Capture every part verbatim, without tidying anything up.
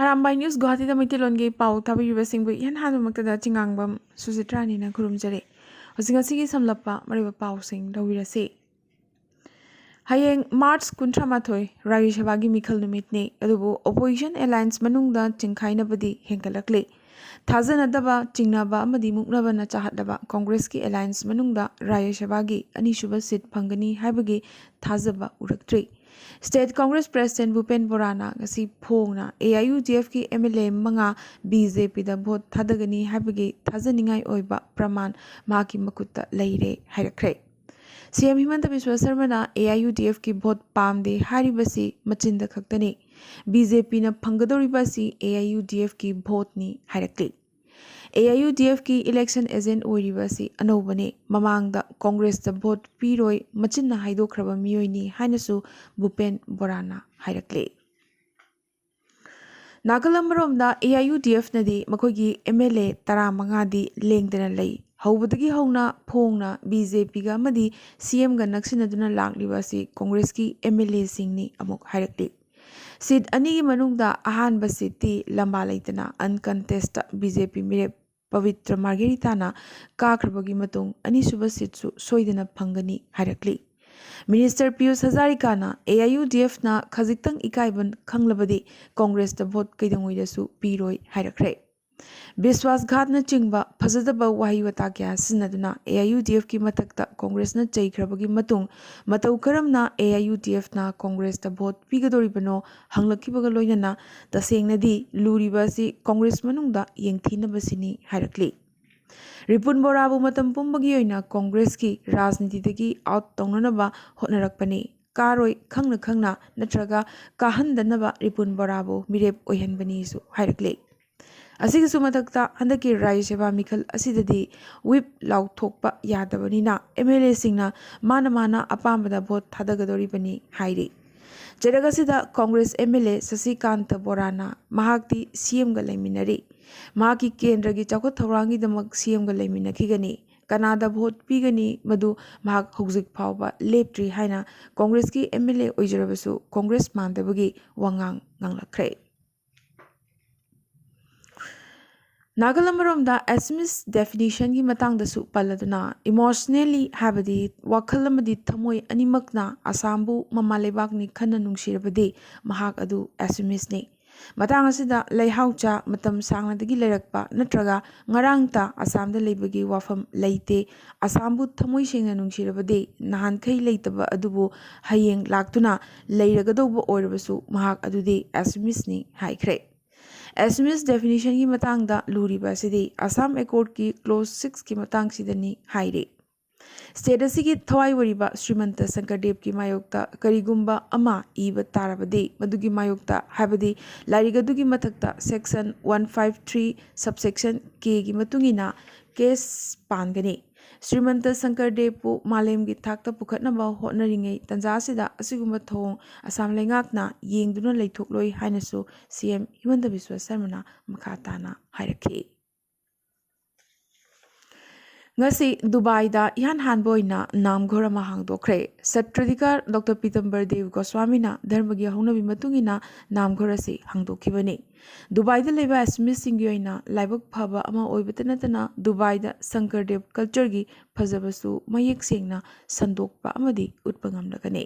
Arambai news ꯒꯨꯋꯥꯍꯥꯇꯤꯗ ꯃꯩꯇꯩꯂꯣꯟꯒꯤ ꯄꯥꯎ ꯊꯥꯕꯤꯔꯤꯕꯁꯤꯡꯕꯨ ꯏꯍꯥꯟ ꯍꯥꯟꯕꯃꯛꯇꯗ ꯆꯤꯉꯥꯡꯕꯝ ꯁꯨꯖꯤꯇ꯭ꯔꯥꯅꯤꯅ ꯈꯨꯔꯨꯝꯖꯔꯤ꯫ ꯍꯧꯖꯤꯛ ꯉꯁꯤꯒꯤ ꯁꯝꯂꯞꯄ ꯃꯔꯨꯑꯣꯏꯕ ꯄꯥꯎꯁꯤꯡ ꯂꯧꯕꯤꯔꯁꯤ꯫ ꯍꯌꯦꯡ ꯃꯥꯔꯆ ꯀꯨꯟꯊ꯭ꯔꯥ ꯃꯥꯊꯣꯏ ꯔꯥꯖ꯭ꯌ ꯁꯚꯥꯒꯤ ꯃꯤꯈꯜ ꯅꯨꯃꯤꯠꯅꯤ, ꯑꯗꯨꯕꯨ opposition alliance ꯃꯅꯨꯡꯗ ꯆꯤꯡꯈꯥꯏꯅꯕꯗꯤ ꯍꯦꯟꯒꯠꯂꯛꯂꯤ꯫ ꯊꯥꯖꯅꯗꯕ, ꯆꯤꯡꯅꯕ ꯑꯃꯗꯤ ꯃꯨꯛꯅꯕꯅ ꯆꯥꯍꯠꯂꯕ ꯀꯣꯡꯒ꯭ꯔꯦꯁꯀꯤ alliance ꯃꯅꯨꯡꯗ ꯔꯥꯖ꯭ꯌ ꯁꯚꯥꯒꯤ ꯑꯅꯤꯁꯨꯕ ꯁꯤꯠ ꯐꯪꯒꯅꯤ ꯍꯥꯏꯕꯒꯤ ꯊꯥꯖꯕ ꯎꯔꯛꯇ꯭ꯔꯤ꯫ State Congress President ꯚꯨꯄꯦꯟ ꯕꯣꯔꯥꯅ ꯉꯁꯤ ꯐꯣꯡꯅ ꯑꯦ ꯑꯥꯏ ꯌꯨ ꯗꯤ ꯑꯦꯐꯀꯤ ꯑꯦꯝ ꯑꯦꯜ ꯑꯦ ꯃꯉꯥ ꯕꯤ ꯖꯦ ꯄꯤꯗ ꯚꯣꯠ ꯊꯥꯗꯒꯅꯤ ꯍꯥꯏꯕꯒꯤ ꯊꯥꯖꯅꯤꯡꯉꯥꯏ ꯑꯣꯏꯕ ꯄ꯭ꯔꯃꯥꯟ ꯃꯍꯥꯛꯀꯤ ꯃꯈꯨꯠꯇ ꯂꯩꯔꯦ ꯍꯥꯏꯔꯛꯈ꯭ꯔꯦ꯫ ꯁꯤ ꯑꯦꯝ ꯍꯤꯃꯟꯇ ꯕꯤꯁ꯭ꯋ ꯁꯔꯃꯅ ꯑꯦ ꯑꯥꯏ ꯌꯨ ꯗꯤ ꯑꯦꯐꯀꯤ ꯚꯣꯠ ꯄꯥꯝꯗꯦ ꯍꯥꯏꯔꯤꯕꯁꯤ ꯃꯆꯤꯟꯗ ꯈꯛꯇꯅꯤ, ꯕꯤ ꯖꯦ ꯄꯤꯅ ꯐꯪꯒꯗꯧꯔꯤꯕ ꯑꯁꯤ ꯑꯦ ꯑꯥꯏ ꯌꯨ ꯗꯤ ꯑꯦꯐꯀꯤ ꯚꯣꯠꯅꯤ ꯍꯥꯏꯔꯛꯂꯤ꯫ ꯑꯦ ꯑꯥꯏ ꯌꯨ ꯗꯤ ꯑꯦꯐꯀꯤ election agent ꯑꯣꯏꯔꯤꯕ ꯑꯁꯤ ꯑꯅꯧꯕꯅꯤ, ꯃꯃꯥꯡꯗ ꯀꯣꯡꯒ꯭ꯔꯦꯁꯇ ꯚꯣꯠ ꯄꯤꯔꯣꯏ, ꯃꯆꯤꯟꯅ ꯍꯥꯏꯗꯣꯛꯈ꯭ꯔꯕ ꯃꯤꯑꯣꯏꯅꯤ ꯍꯥꯏꯅꯁꯨ ꯚꯨꯄꯦꯟ ꯕꯣꯔꯥꯅ ꯍꯥꯏꯔꯛꯂꯤ꯫ ꯅꯥꯀꯜ ꯑꯃꯔꯣꯝꯗ ꯑꯦ ꯑꯥꯏ ꯌꯨ ꯗꯤ ꯑꯦꯐꯅꯗꯤ ꯃꯈꯣꯏꯒꯤ ꯑꯦꯝ ꯑꯦꯜ ꯑꯦ ꯇꯔꯥꯃꯉꯥꯗꯤ ꯂꯦꯡꯗꯅ ꯂꯩ꯫ ꯍꯧꯕꯗꯒꯤ ꯍꯧꯅ ꯐꯣꯡꯅ ꯕꯤ ꯖꯦ ꯄꯤꯒ ꯑꯃꯗꯤ ꯁꯤ ꯑꯦꯝꯒ ꯅꯛꯁꯤꯟꯅꯗꯨꯅ ꯂꯥꯛꯂꯤꯕ ꯑꯁꯤ ꯀꯣꯡꯒ꯭ꯔꯦꯁꯀꯤ ꯑꯦꯝ ꯑꯦꯜ ꯑꯦꯁꯤꯡꯅꯤ ꯑꯃꯨꯛ ꯍꯥꯏꯔꯛꯂꯤ꯫ ꯁꯤꯠ ꯑꯅꯤꯒꯤ ꯃꯅꯨꯡꯗ ꯑꯍꯥꯟꯕ ꯁꯤꯠꯇꯤ ꯂꯝꯕꯥ ꯂꯩꯇꯅ uncontestedꯇ ꯕꯤ ꯖꯦ ꯄꯤ ꯃꯤꯔꯦꯞ ꯄꯕꯤꯇ꯭ꯔ ꯃꯥꯔꯒꯦꯔꯤꯇꯥꯅ ꯀꯥꯈ꯭ꯔꯕꯒꯤ ꯃꯇꯨꯡ ꯑꯅꯤꯁꯨꯕ ꯁꯤꯠꯁꯨ ꯁꯣꯏꯗꯅ ꯐꯪꯒꯅꯤ ꯍꯥꯏꯔꯛꯂꯤ꯫ Minister Piyush ꯍꯖꯥꯔꯤꯀꯥꯅ A I U ꯗꯤ ꯑꯦꯐꯅ ꯈꯖꯤꯛꯇꯪ ꯏꯀꯥꯏꯕ ꯈꯪꯂꯕꯗꯤ ꯀꯣꯡꯒ꯭ꯔꯦꯁꯇ ꯚꯣꯠ ꯀꯩꯗꯧꯉꯩꯗꯁꯨ ꯄꯤꯔꯣꯏ ꯍꯥꯏꯔꯛꯈ꯭ꯔꯦ꯫ ꯕꯤꯁ꯭ꯋꯥꯁ ꯘꯥꯠꯅꯆꯤꯡꯕ ꯐꯖꯗꯕ ꯋꯥꯍꯩ ꯋꯥꯇꯥ ꯀꯌꯥ ꯁꯤꯖꯤꯟꯅꯗꯨꯅ ꯑꯦ ꯑꯥꯏ ꯌꯨ ꯗꯤ ꯑꯦꯐꯀꯤ ꯃꯊꯛꯇ ꯀꯣꯡꯒ꯭ꯔꯦꯁꯅ ꯆꯩꯈ꯭ꯔꯕꯒꯤ ꯃꯇꯨꯡ ꯃꯇꯧ ꯀꯔꯝꯅ ꯑꯦ ꯑꯥꯏ ꯌꯨ ꯗꯤ ꯑꯦꯐꯅ ꯀꯣꯡꯒ꯭ꯔꯦꯁꯇ ꯚꯣꯠ ꯄꯤꯒꯗꯧꯔꯤꯕꯅꯣ ꯍꯪꯂꯛꯈꯤꯕꯒ ꯂꯣꯏꯅꯅ ꯇꯁꯦꯡꯅꯗꯤ ꯂꯨꯔꯤꯕ ꯑꯁꯤ ꯀꯣꯡꯒ꯭ꯔꯦꯁ ꯃꯅꯨꯡꯗ ꯌꯦꯡꯊꯤꯅꯕꯁꯤꯅꯤ ꯍꯥꯏꯔꯛꯂꯤ꯫ ꯔꯤꯄꯨꯟ ꯕꯣꯔꯥꯕꯨ ꯃꯇꯝ ꯄꯨꯝꯕꯒꯤ ꯑꯣꯏꯅ ꯀꯣꯡꯒ꯭ꯔꯦꯁꯀꯤ ꯔꯥꯖꯅꯤꯇꯤꯗꯒꯤ out ꯇꯧꯅꯅꯕ ꯍꯣꯠꯅꯔꯛꯄꯅꯤ꯫ ꯀꯥꯔꯣꯏ ꯈꯪꯅ ꯈꯪꯅ ꯅꯠꯇ꯭ꯔꯒ ꯀꯥꯍꯟꯗꯅꯕ ꯔꯤꯄꯨꯟ ꯕꯣꯔꯥꯕꯨ ꯃꯤꯔꯦꯞ ꯑꯣꯏꯍꯟꯕꯅꯤꯁꯨ ꯍꯥꯏꯔꯛꯂꯤ꯫ ꯑꯁꯤꯒꯤꯁꯨ ꯃꯊꯛꯇ ꯍꯟꯗꯛꯀꯤ ꯔꯥꯖ꯭ꯌ ꯁꯚꯥ ꯃꯤꯈꯜ ꯑꯁꯤꯗꯗꯤ whip ꯂꯥꯎꯊꯣꯛꯄ ꯌꯥꯗꯕꯅꯤꯅ ꯑꯦꯝ ꯑꯦꯜ ꯑꯦꯁꯤꯡꯅ ꯃꯥꯅ ꯃꯥꯅ ꯑꯄꯥꯝꯕꯗ ꯚꯣꯠ ꯊꯥꯗꯒꯗꯧꯔꯤꯕꯅꯤ ꯍꯥꯏꯔꯤ꯫ ꯆꯩꯔꯛ ꯑꯁꯤꯗ ꯀꯣꯡꯒ꯭ꯔꯦꯁ ꯑꯦꯝ ꯑꯦꯜ ꯑꯦ ꯁꯁꯤꯀꯥꯟꯇ ꯕꯣꯔꯥꯅ ꯃꯍꯥꯛꯇꯤ ꯁꯤ ꯑꯦꯝꯒ ꯂꯩꯃꯤꯟꯅꯔꯤ, ꯃꯍꯥꯛꯀꯤ ꯀꯦꯟꯗ꯭ꯔꯒꯤ ꯆꯥꯎꯈꯠ ꯊꯧꯔꯥꯡꯒꯤꯗꯃꯛ ꯁꯤ ꯑꯦꯝꯒ ꯂꯩꯃꯤꯟꯅꯈꯤꯒꯅꯤ, ꯀꯅꯥꯗ ꯚꯣꯠ ꯄꯤꯒꯅꯤ ꯃꯗꯨ ꯃꯍꯥꯛ ꯍꯧꯖꯤꯛ ꯐꯥꯎꯕ ꯂꯦꯞꯇ꯭ꯔꯤ ꯍꯥꯏꯅ ꯀꯣꯡꯒ꯭ꯔꯦꯁꯀꯤ ꯑꯦꯝ ꯑꯦꯜ ꯑꯦ ꯑꯣꯏꯖꯔꯕꯁꯨ ꯀꯣꯡꯒ꯭ꯔꯦꯁ ꯃꯥꯟꯗꯕꯒꯤ ꯋꯥꯉꯥꯡ ꯉꯥꯡꯂꯛꯈ꯭ꯔꯦ꯫ ꯅꯥꯀꯜ ꯑꯃꯔꯣꯝꯗ Assamese definitionꯒꯤ ꯃꯇꯥꯡꯗꯁꯨ ꯄꯜꯂꯗꯨꯅ, emotionally ꯍꯥꯏꯕꯗꯤ ꯋꯥꯈꯜ ꯑꯃꯗꯤ ꯊꯃꯣꯏ ꯑꯅꯤꯃꯛꯅ ꯑꯁꯥꯝꯕꯨ ꯃꯃꯥ ꯂꯩꯕꯥꯛꯅꯤ ꯈꯟꯅ ꯅꯨꯡꯁꯤꯔꯕꯗꯤ ꯃꯍꯥꯛ ꯑꯗꯨ Assameseꯅꯤ꯫ ꯃꯇꯥꯡ ꯑꯁꯤꯗ ꯂꯩꯍꯥꯎꯆꯥ ꯃꯇꯝ ꯁꯥꯡꯅꯗꯒꯤ ꯂꯩꯔꯛꯄ ꯅꯠꯇ꯭ꯔꯒ ꯉꯔꯥꯡꯇ ꯑꯁꯥꯝꯗ ꯂꯩꯕꯒꯤ ꯋꯥꯐꯝ ꯂꯩꯇꯦ꯫ ꯑꯁꯥꯝꯕꯨ ꯊꯃꯣꯏ ꯁꯦꯡꯅ ꯅꯨꯡꯁꯤꯔꯕꯗꯤ ꯅꯍꯥꯟꯈꯩ ꯂꯩꯇꯕ ꯑꯗꯨꯕꯨ ꯍꯌꯦꯡ ꯂꯥꯛꯇꯨꯅ ꯂꯩꯔꯒꯗꯧꯕ ꯑꯣꯏꯔꯕꯁꯨ ꯃꯍꯥꯛ ꯑꯗꯨꯗꯤ Assameseꯅꯤ ꯍꯥꯏꯈ꯭ꯔꯦ꯫ Assamese definitionꯒꯤ ꯃꯇꯥꯡꯗ ꯂꯨꯔꯤꯕ ꯑꯁꯤꯗꯤ Assam Accordꯀꯤ clause sixꯀꯤ ꯃꯇꯥꯡꯁꯤꯗꯅꯤ ꯍꯥꯏꯔꯤ꯫ State ꯑꯁꯤꯒꯤ ꯊꯋꯥꯏ ꯑꯣꯏꯔꯤꯕ ꯁ꯭ꯔꯤꯃꯟꯇ ꯁꯪꯀꯔꯗꯦꯕꯀꯤ ꯃꯥꯌꯣꯛꯇ ꯀꯔꯤꯒꯨꯝꯕ ꯑꯃ ꯏꯕ ꯇꯥꯔꯕꯗꯤ, ꯃꯗꯨꯒꯤ ꯃꯥꯌꯣꯛꯇ, ꯍꯥꯏꯕꯗꯤ ꯂꯥꯏꯔꯤꯛ ꯑꯗꯨꯒꯤ ꯃꯊꯛꯇ section one five three subsection Kꯒꯤ ꯃꯇꯨꯡ ꯏꯟꯅ case ꯄꯥꯟꯒꯅꯤ꯫ ꯁ꯭ꯔꯤꯃꯟꯇ ꯁꯪꯀꯔꯗꯦꯕꯄꯨ ꯃꯥꯂꯦꯝꯒꯤ ꯊꯥꯛꯇ ꯄꯨꯈꯠꯅꯕ ꯍꯣꯠꯅꯔꯤꯉꯩ ꯇꯥꯟꯖꯥ ꯑꯁꯤꯗ ꯑꯁꯤꯒꯨꯝꯕ ꯊꯧꯑꯣꯡ ꯑꯁꯥꯝ ꯂꯩꯉꯥꯛꯅ ꯌꯦꯡꯗꯨꯅ ꯂꯩꯊꯣꯛꯂꯣꯏ ꯍꯥꯏꯅꯁꯨ CM ꯍꯤꯃꯟꯇ ꯕꯤꯁ꯭ꯋ ꯁꯔꯃꯅ ꯃꯈꯥ ꯇꯥꯅ ꯍꯥꯏꯔꯛꯈꯤ꯫ ꯉꯁꯤ ꯗꯨꯕꯥꯏꯗ ꯏꯍꯥꯟ ꯍꯥꯟꯕ ꯑꯣꯏꯅ ꯅꯥꯝꯘꯔ ꯑꯃ ꯍꯥꯡꯗꯣꯛꯈ꯭ꯔꯦ꯫ ꯁꯠꯇ꯭ꯔꯥꯙꯤꯀꯥꯔ ꯗꯣꯛꯇꯔ ꯄꯤꯇꯝꯕꯔ ꯗꯦꯕ ꯒꯣꯁ꯭ꯋꯥꯃꯤꯅ ꯙꯔꯃꯒꯤ ꯍꯧꯅꯕꯤ ꯃꯇꯨꯡ ꯏꯟꯅ ꯅꯥꯝꯘꯔ ꯑꯁꯤ ꯍꯥꯡꯗꯣꯛꯈꯤꯕꯅꯤ꯫ ꯗꯨꯕꯥꯏꯗ ꯂꯩꯕ Assameseꯁꯤꯡꯒꯤ ꯑꯣꯏꯅ ꯂꯥꯏꯕꯛ ꯐꯕ ꯑꯃ ꯑꯣꯏꯕꯇ ꯅꯠꯇꯅ ꯗꯨꯕꯥꯏꯗ ꯁꯪꯀꯔꯗꯦꯕ cultureꯒꯤ ꯐꯖꯕꯁꯨ ꯃꯌꯦꯛ ꯁꯦꯡꯅ ꯁꯟꯗꯣꯛꯄ ꯑꯃꯗꯤ ꯎꯠꯄ ꯉꯝꯂꯒꯅꯤ꯫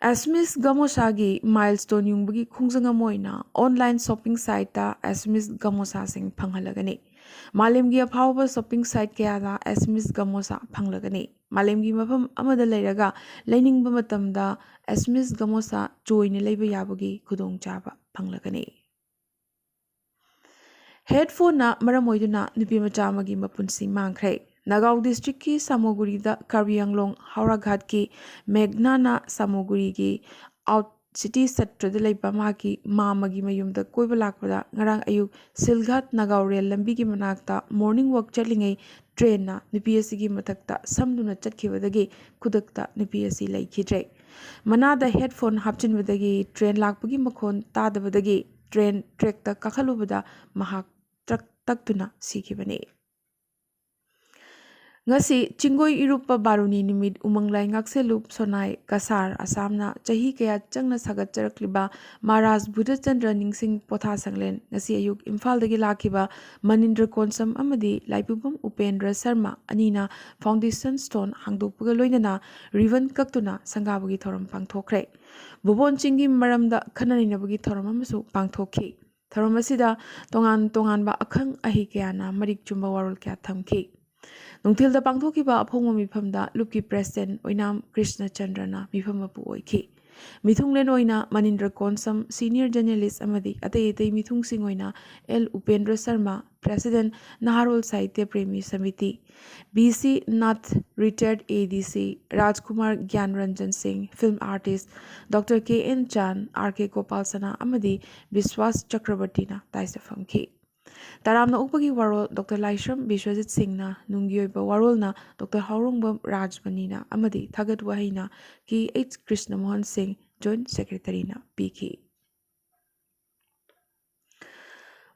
Assamese ꯒꯃꯣꯁꯥꯒꯤ milestone ꯌꯨꯡꯕꯒꯤ ꯈꯣꯡꯖꯪ ꯑꯃ ꯑꯣꯏꯅ online shopping siteꯇ Assamese ꯒꯃꯣꯁꯥꯁꯤꯡ ꯐꯪꯍꯜꯂꯒꯅꯤ꯫ ꯃꯥꯂꯦꯝꯒꯤ ꯑꯐꯥꯎꯕ shopping site ꯀꯌꯥꯗ Assamese ꯒꯃꯣꯁꯥ ꯐꯪꯂꯒꯅꯤ꯫ ꯃꯥꯂꯦꯝꯒꯤ ꯃꯐꯝ ꯑꯃꯗ ꯂꯩꯔꯒ ꯂꯩꯅꯤꯡꯕ ꯃꯇꯝꯗ Assamese ꯒꯃꯣꯁꯥ ꯆꯣꯏꯅ ꯂꯩꯕ ꯌꯥꯕꯒꯤ ꯈꯨꯗꯣꯡꯆꯥꯕ ꯐꯪꯂꯒꯅꯤ꯫ Headphoneꯅ ꯃꯔꯝ ꯑꯣꯏꯗꯨꯅ ꯅꯨꯄꯤ ꯃꯆꯥ ꯑꯃꯒꯤ ꯃꯄꯨꯟꯁꯤ ꯃꯥꯡꯈ꯭ꯔꯦ꯫ ꯅꯒꯥꯎ districtꯀꯤ ꯁꯥꯃꯨꯒꯨꯔꯤꯗ ꯀꯥꯔꯕꯤ ꯑꯪꯂꯣꯡ ꯍꯧꯔꯥꯒꯥꯠꯀꯤ ꯃꯦꯘꯅꯥꯅ ꯁꯥꯃꯨꯒꯨꯔꯤꯒꯤ Out City ꯁꯠꯇ꯭ꯔꯗ ꯂꯩꯕ ꯃꯍꯥꯛꯀꯤ ꯃꯥꯃꯒꯤ ꯃꯌꯨꯝꯗ ꯀꯣꯏꯕ ꯂꯥꯛꯄꯗ ꯉꯔꯥꯡ ꯑꯌꯨꯛ ꯁꯤꯜꯘꯥꯠ ꯅꯒꯥꯎ ꯔꯦꯜ ꯂꯝꯕꯤꯒꯤ ꯃꯅꯥꯛꯇ morning walk ꯆꯠꯂꯤꯉꯩ trainꯅ ꯅꯨꯄꯤ ꯑꯁꯤꯒꯤ ꯃꯊꯛꯇ ꯁꯝꯗꯨꯅ ꯆꯠꯈꯤꯕꯗꯒꯤ ꯈꯨꯗꯛꯇ ꯅꯨꯄꯤ ꯑꯁꯤ ꯂꯩꯈꯤꯗ꯭ꯔꯦ꯫ ꯃꯅꯥꯗ headphone ꯍꯥꯞꯆꯤꯟꯕꯗꯒꯤ train ꯂꯥꯛꯄꯒꯤ ꯃꯈꯣꯟ ꯇꯥꯗꯕꯗꯒꯤ train trackꯇ ꯀꯥꯈꯠꯂꯨꯕꯗ ꯃꯍꯥꯛ ꯇ꯭ꯔꯛ ꯇꯛꯇꯨꯅ ꯁꯤꯈꯤꯕꯅꯤ꯫ ꯉꯁꯤ ꯆꯤꯡꯒꯣꯏ ꯏꯔꯨꯞꯄ ꯕꯥꯔꯨꯅꯤ ꯅꯨꯃꯤꯠ꯫ ꯎꯃꯪ ꯂꯥꯏ ꯉꯥꯛꯁꯦꯜꯂꯨꯞ ꯁꯣꯅꯥꯏ ꯀꯁꯥꯔ ꯑꯁꯥꯝꯅ ꯆꯍꯤ ꯀꯌꯥ ꯆꯪꯅ ꯁꯥꯒꯠꯆꯔꯛꯂꯤꯕ ꯃꯍꯥꯔꯥꯖ ꯕꯨꯙꯆꯟꯗ꯭ꯔ ꯅꯤꯡꯁꯤꯡ ꯄꯣꯊꯥ ꯁꯪꯂꯦꯟ ꯉꯁꯤ ꯑꯌꯨꯛ ꯏꯝꯐꯥꯜꯗꯒꯤ ꯂꯥꯛꯈꯤꯕ ꯃꯅꯤꯟꯗ꯭ꯔ ꯀꯣꯟꯁꯝ ꯑꯃꯗꯤ ꯂꯥꯏꯄꯨꯕꯝ ꯎꯄꯦꯟꯗ꯭ꯔ ꯁꯔꯃ ꯑꯅꯤꯅ foundation stone ꯍꯥꯡꯗꯣꯛꯄꯒ ꯂꯣꯏꯅꯅ ribbon ꯀꯛꯇꯨꯅ ꯁꯪꯒꯥꯕꯒꯤ ꯊꯧꯔꯝ ꯄꯥꯡꯊꯣꯛꯈ꯭ꯔꯦ꯫ ꯚꯨꯕꯣꯟ ꯆꯤꯡꯒꯤ ꯃꯔꯝꯗ ꯈꯟꯅ ꯅꯩꯅꯕꯒꯤ ꯊꯧꯔꯝ ꯑꯃꯁꯨ ꯄꯥꯡꯊꯣꯛꯈꯤ꯫ ꯊꯧꯔꯝ ꯑꯁꯤꯗ ꯇꯣꯉꯥꯟ ꯇꯣꯉꯥꯟꯕ ꯑꯈꯪ ꯑꯍꯩ ꯀꯌꯥꯅ ꯃꯔꯤꯛ ꯆꯨꯝꯕ ꯋꯥꯔꯣꯜ ꯀꯌꯥ ꯊꯝꯈꯤ꯫ ꯅꯨꯡꯊꯤꯜꯗ ꯄꯥꯡꯊꯣꯛꯈꯤꯕ ꯑꯐꯣꯡꯕ ꯃꯤꯐꯝꯗ ꯂꯨꯞꯀꯤ president ꯑꯣꯏꯅꯥꯝ ꯀ꯭ꯔꯤꯁꯅꯆꯟꯗ꯭ꯔꯅ ꯃꯤꯐꯝ ꯃꯄꯨ ꯑꯣꯏꯈꯤ꯫ ꯃꯤꯊꯨꯡꯂꯦꯟ ꯑꯣꯏꯅ ꯃꯅꯤꯟꯗ꯭ꯔ ꯀꯣꯟꯁꯝ, senior journalist ꯑꯃꯗꯤ ꯑꯇꯩ ꯑꯇꯩ ꯃꯤꯊꯨꯡꯁꯤꯡ ꯑꯣꯏꯅ L Upendra Sarma, president, Naharol Sahitya Premi Samiti, B C Nath, retired A D C, ꯔꯥꯖꯀꯨꯃꯥꯔ ꯒ꯭ꯌꯥꯟ ꯔꯟꯖꯟ ꯁꯤꯡ, film artist, Doctor K N ꯆꯥꯟ, R K ꯒꯣꯄꯥꯜ ꯁꯅꯥ ꯑꯃꯗꯤ ꯕꯤꯁ꯭ꯋꯥꯁ ꯆꯀ꯭ꯔꯕꯔꯇꯤꯅ ꯇꯥꯏꯆ ꯐꯝꯈꯤ꯫ ꯇꯔꯥꯝꯅ ꯑꯣꯛꯄꯒꯤ ꯋꯥꯔꯣꯜ ꯗꯣꯛꯇꯔ ꯂꯥꯏꯁ꯭ꯔꯝ ꯕꯤꯁ꯭ꯋꯖꯤꯠ ꯁꯤꯡꯅ, ꯅꯨꯡꯒꯤ ꯑꯣꯏꯕ ꯋꯥꯔꯣꯜꯅ ꯗꯣꯛꯇꯔ ꯍꯥꯎꯔꯣꯡꯕꯝ ꯔꯥꯖꯃꯅꯤꯅ ꯑꯃꯗꯤ ꯊꯥꯒꯠ ꯋꯥꯍꯩꯅ ꯀꯦ ꯑꯩꯆ ꯀ꯭ꯔꯤꯁꯅꯃꯣꯍꯟ ꯁꯤꯡ, joint secretaryꯅ ꯄꯤꯈꯤ꯫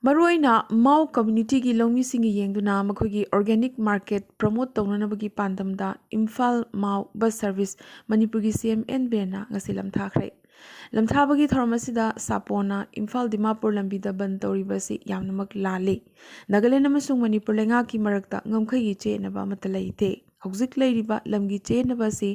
ꯃꯔꯨꯑꯣꯏꯅ ꯃꯥꯎ communityꯒꯤ ꯂꯧꯃꯤꯁꯤꯡꯒꯤ ꯌꯦꯡꯗꯨꯅ ꯃꯈꯣꯏꯒꯤ organic market promote ꯇꯧꯅꯅꯕꯒꯤ ꯄꯥꯟꯗꯝꯗ ꯏꯝꯐꯥꯜ ꯃꯥꯎ bus service ꯃꯅꯤꯄꯨꯔꯒꯤ C M N ꯕꯤꯔꯦꯟꯅ ꯉꯁꯤ ꯂꯝꯊꯥꯈ꯭ꯔꯦ꯫ ꯂꯝꯊꯥꯕꯒꯤ ꯊꯧꯔꯝ ꯑꯁꯤꯗ ꯁꯥꯄꯣꯅ ꯏꯝꯐꯥꯜ ꯗꯤꯃꯥꯄꯨꯔ ꯂꯝꯕꯤꯗ ꯕꯟ ꯇꯧꯔꯤꯕ ꯑꯁꯤ ꯌꯥꯝꯅꯃꯛ ꯂꯥꯜꯂꯤ꯫ ꯅꯥꯒꯥꯂꯦꯟ ꯑꯃꯁꯨꯡ ꯃꯅꯤꯄꯨꯔ ꯂꯩꯉꯥꯛꯀꯤ ꯃꯔꯛꯇ ꯉꯝꯈꯩꯒꯤ ꯆꯌꯦꯠꯅꯕ ꯑꯃꯠꯇ ꯂꯩꯇꯦ꯫ ꯍꯧꯖꯤꯛ ꯂꯩꯔꯤꯕ ꯂꯝꯒꯤ ꯆꯌꯦꯠꯅꯕ ꯑꯁꯤ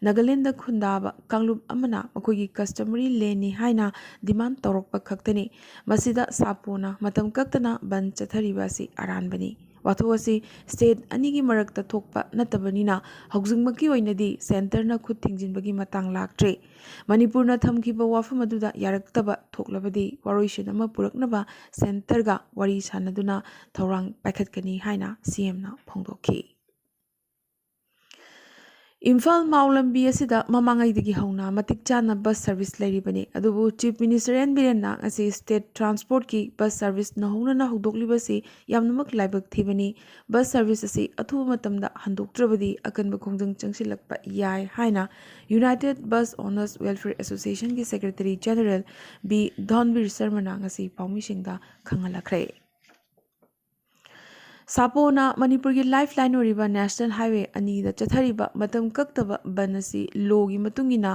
ꯅꯥꯒꯥꯂꯦꯟꯗ ꯈꯨꯟꯗꯥꯕ ꯀꯥꯡꯂꯨꯞ ꯑꯃꯅ ꯃꯈꯣꯏꯒꯤ customary landꯅꯤ ꯍꯥꯏꯅ demand ꯇꯧꯔꯛꯄ ꯈꯛꯇꯅꯤ꯫ ꯃꯁꯤꯗ ꯁꯥꯄꯣꯅ ꯃꯇꯝ ꯀꯛꯇꯅ ꯕꯟ ꯆꯠꯊꯔꯤꯕ ꯑꯁꯤ ꯑꯔꯥꯟꯕꯅꯤ꯫ ꯋꯥꯊꯣꯛ ꯑꯁꯤ state ꯑꯅꯤꯒꯤ ꯃꯔꯛꯇ ꯊꯣꯛꯄ ꯅꯠꯇꯕꯅꯤꯅ ꯍꯧꯖꯤꯛꯃꯛꯀꯤ ꯑꯣꯏꯅꯗꯤ centreꯅ ꯈꯨꯠ ꯊꯤꯡꯖꯤꯟꯕꯒꯤ ꯃꯇꯥꯡ ꯂꯥꯛꯇ꯭ꯔꯤ꯫ ꯃꯅꯤꯄꯨꯔꯅ ꯊꯝꯈꯤꯕ ꯋꯥꯐꯝ ꯑꯗꯨꯗ ꯌꯥꯔꯛꯇꯕ ꯊꯣꯛꯂꯕꯗꯤ ꯋꯥꯔꯣꯏꯁꯤꯟ ꯑꯃ ꯄꯨꯔꯛꯅꯕ centreꯒ ꯋꯥꯔꯤ ꯁꯥꯟꯅꯗꯨꯅ ꯊꯧꯔꯥꯡ ꯄꯥꯏꯈꯠꯀꯅꯤ ꯍꯥꯏꯅ C Mꯅ ꯐꯣꯡꯗꯣꯛꯈꯤ꯫ ꯏꯝꯐꯥꯜ ꯃꯥꯎ ꯂꯝꯕꯤ ꯑꯁꯤꯗ ꯃꯃꯥꯡꯉꯩꯗꯒꯤ ꯍꯧꯅ ꯃꯇꯤꯛ ꯆꯥꯅ bus service ꯂꯩꯔꯤꯕꯅꯤ, ꯑꯗꯨꯕꯨ Chief Minister N ꯕꯤꯔꯦꯟꯅ ꯉꯁꯤ state transportꯀꯤ bus service ꯅꯧꯍꯧꯅꯅ ꯍꯧꯗꯣꯛꯂꯤꯕꯁꯤ ꯌꯥꯝꯅꯃꯛ ꯂꯥꯏꯕꯛ ꯊꯤꯕꯅꯤ꯫ Bus service ꯑꯁꯤ ꯑꯊꯨꯕ ꯃꯇꯝꯗ ꯍꯟꯗꯣꯛꯇ꯭ꯔꯕꯗꯤ ꯑꯀꯟꯕ ꯈꯣꯡꯖꯪ ꯆꯪꯁꯤꯜꯂꯛꯄ ꯌꯥꯏ ꯍꯥꯏꯅ United Bus Owners Welfare Associationꯒꯤ Secretary General B ꯙꯣꯟꯕꯤꯔ ꯁꯔꯃꯅ ꯉꯁꯤ ꯄꯥꯎꯃꯤꯁꯤꯡꯗ ꯈꯪꯍꯜꯂꯛꯈ꯭ꯔꯦ꯫ ꯁꯥꯄꯣꯅ ꯃꯅꯤꯄꯨꯔꯒꯤ ꯂꯥꯏꯐ ꯂꯥꯏꯟ ꯑꯣꯏꯔꯤꯕ ꯅꯦꯁꯅꯦꯜ ꯍꯥꯏꯋꯦ ꯑꯅꯤꯗ ꯆꯠꯊꯔꯤꯕ ꯃꯇꯝ ꯀꯛꯇꯕ ꯕꯟ ꯑꯁꯤ ꯂꯣꯒꯤ ꯃꯇꯨꯡ ꯏꯟꯅ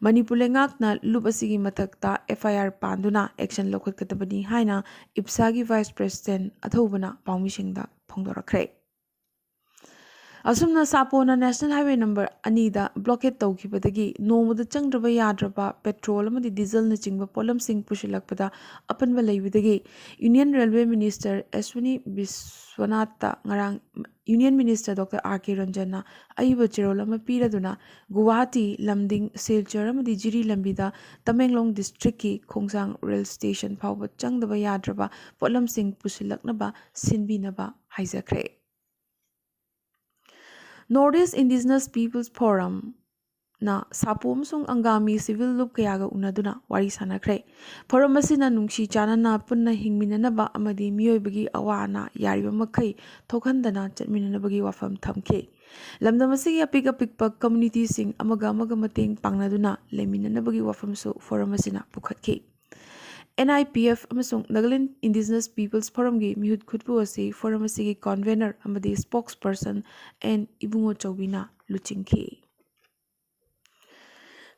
ꯃꯅꯤꯄꯨꯔ ꯂꯩꯉꯥꯛꯅ ꯂꯨꯞ ꯑꯁꯤꯒꯤ ꯃꯊꯛꯇ ꯑꯦꯐ ꯑꯥꯏ ꯑꯥꯔ ꯄꯥꯟꯗꯨꯅ ꯑꯦꯛꯁꯟ ꯂꯧꯈꯠꯀꯗꯕꯅꯤ ꯍꯥꯏꯅ ꯏꯞꯁꯥꯒꯤ ꯚꯥꯏꯁ ꯄ꯭ꯔꯦꯁꯤꯗꯦꯟꯠ ꯑꯊꯧꯕꯅ ꯄꯥꯎꯃꯤꯁꯤꯡꯗ ꯐꯣꯡꯗꯣꯔꯛꯈ꯭ꯔꯦ꯫ ꯑꯁꯨꯝꯅ ꯁꯥꯄꯣꯅ ꯅꯦꯁꯅꯦꯜ ꯍꯥꯏꯋꯦ ꯅꯝꯕꯔ ꯑꯅꯤꯗ ꯕ꯭ꯂꯣꯀꯦꯠ ꯇꯧꯈꯤꯕꯗꯒꯤ ꯅꯣꯡꯃꯗ ꯆꯪꯗ꯭ꯔꯕ ꯌꯥꯗ꯭ꯔꯕ ꯄꯦꯇ꯭ꯔꯣꯜ ꯑꯃꯗꯤ ꯗꯤꯖꯜꯅꯆꯤꯡꯕ ꯄꯣꯠꯂꯝꯁꯤꯡ ꯄꯨꯁꯤꯜꯂꯛꯄꯗ ꯑꯄꯟꯕ ꯂꯩꯕꯗꯒꯤ ꯌꯨꯅꯤꯌꯟ ꯔꯦꯜꯋꯦ ꯃꯤꯅꯤꯁꯇꯔ ꯑꯦꯁ꯭ꯋꯤꯅꯤ ꯕꯤꯁ꯭ꯋꯅꯥꯊꯇ ꯉꯔꯥꯡ ꯌꯨꯅꯤꯌꯟ ꯃꯤꯅꯤꯁꯇꯔ ꯗꯣꯛꯇꯔ ꯑꯥꯔ ꯀꯦ ꯔꯟꯖꯟꯅ ꯑꯏꯕ ꯆꯦꯔꯣꯜ ꯑꯃ ꯄꯤꯔꯗꯨꯅ ꯒꯨꯋꯥꯍꯥꯇꯤ, ꯂꯝꯗꯤꯡ, ꯁꯤꯜꯆꯔ ꯑꯃꯗꯤ ꯖꯤꯔꯤ ꯂꯝꯕꯤꯗ ꯇꯃꯦꯡꯂꯣꯡ ꯗꯤꯁꯇ꯭ꯔꯤꯛꯀꯤ ꯈꯣꯡꯖꯥꯡ ꯔꯦꯜ ꯁ꯭ꯇꯦꯁꯟ ꯐꯥꯎꯕ ꯆꯪꯗꯕ ꯌꯥꯗ꯭ꯔꯕ ꯄꯣꯠꯂꯝꯁꯤꯡ ꯄꯨꯁꯤꯜꯂꯛꯅꯕ ꯁꯤꯟꯕꯤꯅꯕ ꯍꯥꯏꯖꯈ꯭ꯔꯦ꯫ North East Indigenous Peoples Forum ꯅ ꯁꯥꯄꯣ ꯑꯃꯁꯨꯡ ꯑꯪꯒꯥꯃꯤ ꯁꯤꯚꯤꯜ ꯂꯨꯞ ꯀꯌꯥꯒ ꯎꯅꯗꯨꯅ ꯋꯥꯔꯤ ꯁꯥꯅꯈ꯭ꯔꯦ꯫ ꯐꯣꯔꯝ ꯑꯁꯤꯅ ꯅꯨꯡꯁꯤ ꯆꯥꯟꯅꯅ ꯄꯨꯟꯅ ꯍꯤꯡꯃꯤꯟꯅꯅꯕ ꯑꯃꯗꯤ ꯃꯤꯑꯣꯏꯕꯒꯤ ꯑꯋꯥ ꯑꯅꯥ ꯌꯥꯔꯤꯕ ꯃꯈꯩ ꯊꯣꯛꯍꯟꯗꯅ ꯆꯠꯃꯤꯟꯅꯅꯕꯒꯤ ꯋꯥꯐꯝ ꯊꯝꯈꯤ꯫ ꯂꯝꯗꯝ ꯑꯁꯤꯒꯤ ꯑꯄꯤꯛ ꯑꯄꯤꯛꯄ ꯀꯝꯃ꯭ꯌꯨꯅꯤꯇꯤꯁꯤꯡ ꯑꯃꯒ ꯑꯃꯒ ꯃꯇꯦꯡ ꯄꯥꯡꯅꯗꯨꯅ ꯂꯩꯃꯤꯟꯅꯅꯕꯒꯤ ꯋꯥꯐꯝꯁꯨ ꯐꯣꯔꯝ ꯑꯁꯤꯅ ꯄꯨꯈꯠꯈꯤ꯫ ꯑꯦꯟ ꯑꯥꯏ ꯄꯤ ꯑꯦꯐ ꯑꯃꯁꯨꯡ ꯅꯥꯒꯥꯂꯦꯟ ꯏꯟꯗꯤꯖꯤꯅꯁ ꯄꯤꯄꯜꯁ ꯐꯣꯔꯝꯒꯤ ꯃꯤꯍꯨꯠ ꯈꯨꯠꯄꯨ ꯑꯁꯤ ꯐꯣꯔꯝ ꯑꯁꯤꯒꯤ ꯀꯟꯚꯦꯅꯔ ꯑꯃꯗꯤ ꯁ꯭ꯄꯣꯛꯁ ꯄꯔꯁꯟ ꯑꯦꯟ ꯏꯕꯨꯡꯉꯣ ꯆꯧꯕꯤꯅ ꯂꯨꯆꯤꯡꯈꯤ꯫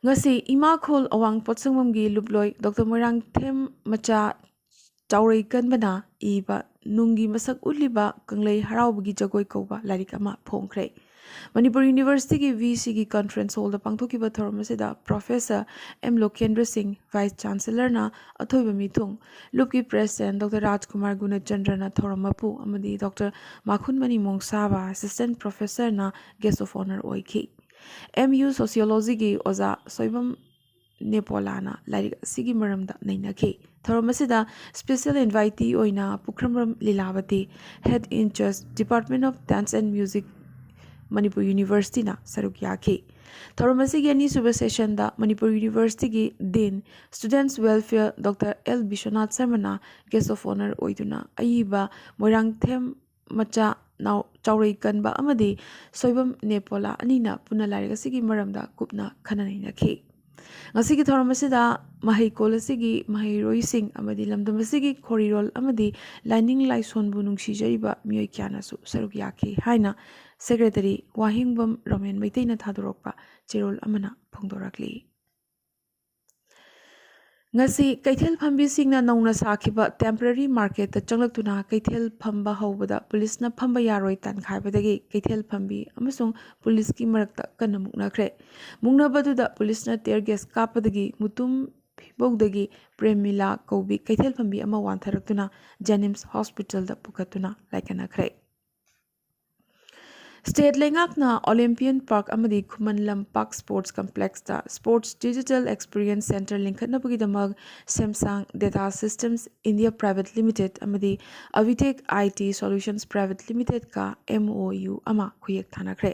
ꯉꯁꯤ ꯏꯃꯥꯈꯣꯜ ꯑꯋꯥꯡ ꯄꯣꯠꯁꯪꯕꯝꯒꯤ ꯂꯨꯞꯂꯣꯏ ꯗꯣꯛꯇꯔ ꯃꯣꯏꯔꯥꯡꯊꯦꯝ ꯃꯆꯥ ꯆꯥꯎꯔꯩꯀꯟꯕꯅ ꯏꯕ ꯅꯨꯡꯒꯤ ꯃꯁꯛ ꯎꯠꯂꯤꯕ ꯀꯪꯂꯩ ꯍꯔꯥꯎꯕꯒꯤ ꯖꯒꯣꯏ ꯀꯧꯕ ꯂꯥꯏꯔꯤꯛ ꯑꯃ ꯐꯣꯡꯈ꯭ꯔꯦ꯫ ꯃꯅꯤꯄꯨꯔ ꯌꯨꯅꯤꯚꯔꯁꯤꯇꯤꯒꯤ ꯚꯤ ꯁꯤꯒꯤ ꯀꯟꯐꯔꯦꯟꯁ ꯍꯣꯜꯗ ꯄꯥꯡꯊꯣꯛꯈꯤꯕ ꯊꯧꯔꯝ ꯑꯁꯤꯗ ꯄ꯭ꯔꯣꯐꯦꯁꯔ ꯑꯦꯝ ꯂꯣꯀꯦꯟꯗ꯭ꯔ ꯁꯤꯡ, ꯚꯥꯏꯁ ꯆꯥꯟꯁꯦꯂꯔꯅ ꯑꯊꯣꯏꯕ ꯃꯤꯊꯨꯡ, ꯂꯨꯞꯀꯤ ꯄ꯭ꯔꯦꯁꯤꯗꯦꯟꯠ ꯗꯣꯛꯇꯔ ꯔꯥꯖꯀꯨꯃꯥꯔ ꯒꯨꯅꯆꯟꯗ꯭ꯔꯅ ꯊꯧꯔꯝ ꯃꯄꯨ ꯑꯃꯗꯤ ꯗꯣꯛꯇꯔ ꯃꯥꯈꯨꯟꯃꯅꯤ ꯃꯣꯡꯁꯥꯕ, ꯑꯦꯁꯤꯁꯇꯦꯟꯠ ꯄ꯭ꯔꯣꯐꯦꯁꯔꯅ ꯒꯦꯁ ꯑꯣꯐ ꯑꯣꯅꯔ ꯑꯣꯏꯈꯤ꯫ ꯑꯦꯝ ꯌꯨ ꯁꯣꯁꯤꯌꯣꯂꯣꯖꯤꯒꯤ ꯑꯣꯖꯥ ꯁꯣꯏꯕꯝ ꯅꯦꯄꯣꯂꯥꯅ ꯂꯥꯏꯔꯤꯛ ꯑꯁꯤꯒꯤ ꯃꯔꯝꯗ ꯅꯩꯅꯈꯤ꯫ ꯊꯧꯔꯝ ꯑꯁꯤꯗ ꯁ꯭ꯄꯦꯁꯦꯜ ꯏꯟꯚꯥꯏꯇꯤ ꯑꯣꯏꯅ ꯄꯨꯈ꯭ꯔꯝꯕꯝ Lilabati, head in charge, department of dance and music, Manipur ꯌꯨꯅꯤꯚꯔꯁꯤꯇꯤꯅ ꯁꯔꯨꯛ ꯌꯥꯈꯤ꯫ ꯊꯧꯔꯝ ꯑꯁꯤꯒꯤ ꯑꯅꯤꯁꯨꯕ ꯁꯦꯁꯟꯗ ꯃꯅꯤꯄꯨꯔ ꯌꯨꯅꯤꯚꯔꯁꯤꯇꯤꯒꯤ dean, students welfare doctor L Biswanath ꯁꯔꯃꯅ ꯒꯦꯁ ꯑꯣꯐ ꯑꯣꯅꯔ ꯑꯣꯏꯗꯨꯅ ꯑꯏꯕ ꯃꯣꯏꯔꯥꯡꯊꯦꯝ ꯃꯆꯥ ꯅꯥꯎ-, ꯆꯥꯎꯔꯩꯀꯟꯕ ꯑꯃꯗꯤ ꯁꯣꯏꯕꯝ ꯅꯦꯄꯣꯂꯥ ꯑꯅꯤꯅ ꯄꯨꯟꯅ ꯂꯥꯏꯔꯤꯛ ꯑꯁꯤꯒꯤ ꯃꯔꯝꯗ ꯀꯨꯞꯅ ꯈꯟꯅ ꯅꯩꯅꯈꯤ꯫ ꯉꯁꯤꯒꯤ ꯊꯧꯔꯝ ꯑꯁꯤꯗ ꯃꯍꯩꯀꯣꯜ ꯑꯁꯤꯒꯤ ꯃꯍꯩꯔꯣꯏꯁꯤꯡ ꯑꯃꯗꯤ ꯂꯝꯗꯝ ꯑꯁꯤꯒꯤ ꯈꯣꯔꯤꯔꯣꯜ ꯑꯃꯗꯤ ꯂꯥꯏꯅꯤꯡ ꯂꯥꯏꯁꯣꯟꯕꯨ ꯅꯨꯡꯁꯤꯖꯔꯤꯕ ꯃꯤꯑꯣꯏ ꯀꯌꯥꯅꯁꯨ ꯁꯔꯨꯛ ꯌꯥꯈꯤ ꯍꯥꯏꯅ ꯁꯦꯀ꯭ꯔꯦꯇꯔꯤ ꯋꯥꯍꯦꯡꯕꯝ ꯔꯣꯃꯦꯟ ꯃꯩꯇꯩꯅ ꯊꯥꯗꯣꯔꯛꯄ ꯆꯦꯔꯣꯜ ꯑꯃꯅ ꯐꯣꯡꯗꯣꯔꯛꯂꯤ꯫ ꯉꯁꯤ ꯀꯩꯊꯦꯜ ꯐꯝꯕꯤꯁꯤꯡꯅ ꯅꯧꯅ ꯁꯥꯈꯤꯕ ꯇꯦꯝꯄꯔꯦꯔꯤ ꯃꯥꯔꯀꯦꯠꯇ ꯆꯪꯂꯛꯇꯨꯅ ꯀꯩꯊꯦꯜ ꯐꯝꯕ ꯍꯧꯕꯗ ꯄꯨꯂꯤꯁꯅ ꯐꯝꯕ ꯌꯥꯔꯣꯏ ꯇꯥꯟꯈꯥꯏꯕꯗꯒꯤ ꯀꯩꯊꯦꯜ ꯐꯝꯕꯤ ꯑꯃꯁꯨꯡ ꯄꯨꯂꯤꯁꯀꯤ ꯃꯔꯛꯇ ꯀꯟꯅ ꯃꯨꯛꯅꯈ꯭ꯔꯦ꯫ ꯃꯨꯛꯅꯕꯗꯨꯗ ꯄꯨꯂꯤꯁꯅ tear gas ꯀꯥꯞꯄꯗꯒꯤ ꯃꯨꯇꯨꯝ ꯐꯤꯕꯧꯗꯒꯤ ꯄ꯭ꯔꯦꯃꯤꯂꯥ ꯀꯧꯕꯤ ꯀꯩꯊꯦꯜ ꯐꯝꯕꯤ ꯑꯃ ꯋꯥꯟꯊꯔꯛꯇꯨꯅ JNIMS hospitalꯗ ꯄꯨꯈꯠꯇꯨꯅ ꯂꯥꯏꯀꯠꯅꯈ꯭ꯔꯦ꯫ State ꯂꯩꯉꯥꯛꯅ Olympian Park ꯑꯃꯗꯤ Khuman Lampak Sports Complexꯇ Sports Digital Experience Center ꯂꯤꯡꯈꯠꯅꯕꯒꯤꯗꯃꯛ Samsung Data Systems India Private Limited ꯑꯃꯗꯤ Avitech IT Solutions Private Limitedꯀ MOU ꯑꯃ ꯈꯨꯌꯦꯛ ꯊꯥꯅꯈ꯭ꯔꯦ꯫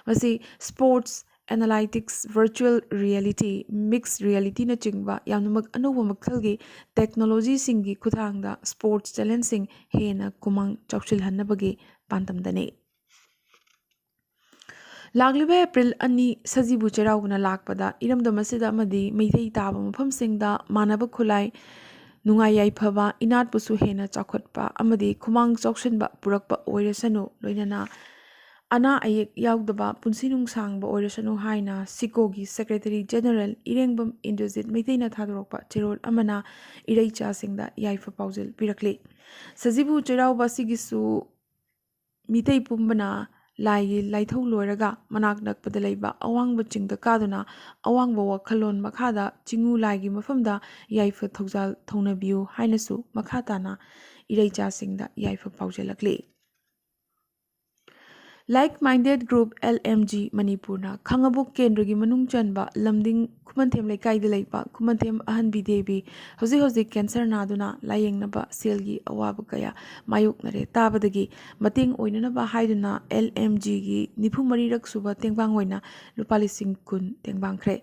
ꯃꯁꯤ sports analytics, virtual reality, mixed realityꯅꯆꯤꯡꯕ ꯌꯥꯝꯅꯃꯛ ꯑꯅꯧꯕ ꯃꯈꯜꯒꯤ technologyꯁꯤꯡꯒꯤ ꯈꯨꯠꯊꯥꯡꯗ sports talentꯁꯤꯡ ꯍꯦꯟꯅ ꯈꯨꯃꯥꯡ ꯆꯥꯎꯁꯤꯜꯍꯟꯅꯕꯒꯤ ꯄꯥꯟꯗꯝꯗꯅꯤ꯫ ꯂꯥꯛꯂꯤꯕ ꯑꯦꯄ꯭ꯔꯤꯜ ꯑꯅꯤ ꯁꯖꯤꯕꯨ ꯆꯩꯔꯥꯎꯕꯅ ꯂꯥꯛꯄꯗ ꯏꯔꯝꯗꯝ ꯑꯁꯤꯗ ꯑꯃꯗꯤ ꯃꯩꯇꯩ ꯇꯥꯕ ꯃꯐꯝꯁꯤꯡꯗ ꯃꯥꯟꯅꯕ ꯈꯨꯠꯂꯥꯏ, ꯅꯨꯡꯉꯥꯏ ꯌꯥꯏꯐꯕ, ꯏꯅꯥꯠꯄꯨꯁꯨ ꯍꯦꯟꯅ ꯆꯥꯎꯈꯠꯄ ꯑꯃꯗꯤ ꯈꯨꯃꯥꯡ ꯆꯥꯎꯁꯤꯟꯕ ꯄꯨꯔꯛꯄ ꯑꯣꯏꯔꯁꯅꯨ, ꯂꯣꯏꯅꯅ ꯑꯅꯥ ꯑꯌꯦꯛ ꯌꯥꯎꯗꯕ ꯄꯨꯟꯁꯤ ꯅꯨꯡꯁꯥꯡꯕ ꯑꯣꯏꯔꯁꯅꯨ ꯍꯥꯏꯅ ꯁꯤꯀꯣꯒꯤ Secretary General ꯏꯔꯦꯡꯕꯝ ꯏꯟꯗ꯭ꯔꯖꯤꯠ ꯃꯩꯇꯩꯅ ꯊꯥꯗꯣꯔꯛꯄ ꯆꯦꯔꯣꯜ ꯑꯃꯅ ꯏꯔꯩꯆꯥꯁꯤꯡꯗ ꯌꯥꯏꯐ ꯄꯥꯎꯖꯦꯜ ꯄꯤꯔꯛꯂꯤ꯫ ꯁꯖꯤꯕꯨ ꯆꯩꯔꯥꯎꯕ ꯑꯁꯤꯒꯤꯁꯨ ꯃꯤꯇꯩ ꯄꯨꯝꯕꯅ ꯂꯥꯏꯒꯤ ꯂꯥꯏꯊꯧ ꯂꯣꯏꯔꯒ ꯃꯅꯥꯛ ꯅꯛꯄꯗ ꯂꯩꯕ ꯑꯋꯥꯡꯕ ꯆꯤꯡꯗ ꯀꯥꯗꯨꯅ ꯑꯋꯥꯡꯕ ꯋꯥꯈꯜꯂꯣꯟ ꯃꯈꯥꯗ ꯆꯤꯡꯉꯨ ꯂꯥꯏꯒꯤ ꯃꯐꯝꯗ ꯌꯥꯏꯐ ꯊꯧꯖꯥꯜ ꯊꯧꯅꯕꯤꯌꯨ ꯍꯥꯏꯅꯁꯨ ꯃꯈꯥ ꯇꯥꯅ ꯏꯔꯩꯆꯥꯁꯤꯡꯗ ꯌꯥꯏꯐ ꯄꯥꯎꯖꯦꯜꯂꯛꯂꯤ꯫ Like Minded Group LMG ꯃꯅꯤꯄꯨꯔꯅ ꯈꯥꯉꯕꯣꯛ ꯀꯦꯟꯗ꯭ꯔꯒꯤ ꯃꯅꯨꯡ ꯆꯟꯕ ꯂꯝꯗꯤꯡ ꯈꯨꯃꯟꯊꯦꯝ ꯂꯩꯀꯥꯏꯗ ꯂꯩꯕ ꯈꯨꯃꯟꯊꯦꯝ ꯑꯍꯟꯕꯤ ꯗꯦꯕꯤ ꯍꯧꯖꯤꯛ ꯍꯧꯖꯤꯛ cancer ꯅꯥꯗꯨꯅ ꯂꯥꯌꯦꯡꯅꯕ ꯁꯦꯜꯒꯤ ꯑꯋꯥꯕ ꯀꯌꯥ ꯃꯥꯌꯣꯛꯅꯔꯦ ꯇꯥꯕꯗꯒꯤ ꯃꯇꯦꯡ ꯑꯣꯏꯅꯅꯕ ꯍꯥꯏꯗꯨꯅ LMGꯒꯤ ꯅꯤꯐꯨ ꯃꯔꯤꯔꯛ ꯁꯨꯕ ꯇꯦꯡꯕꯥꯡ ꯑꯣꯏꯅ ꯂꯨꯄꯥ ꯂꯤꯁꯤꯡ ꯀꯨꯟ ꯇꯦꯡꯕꯥꯡꯈ꯭ꯔꯦ꯫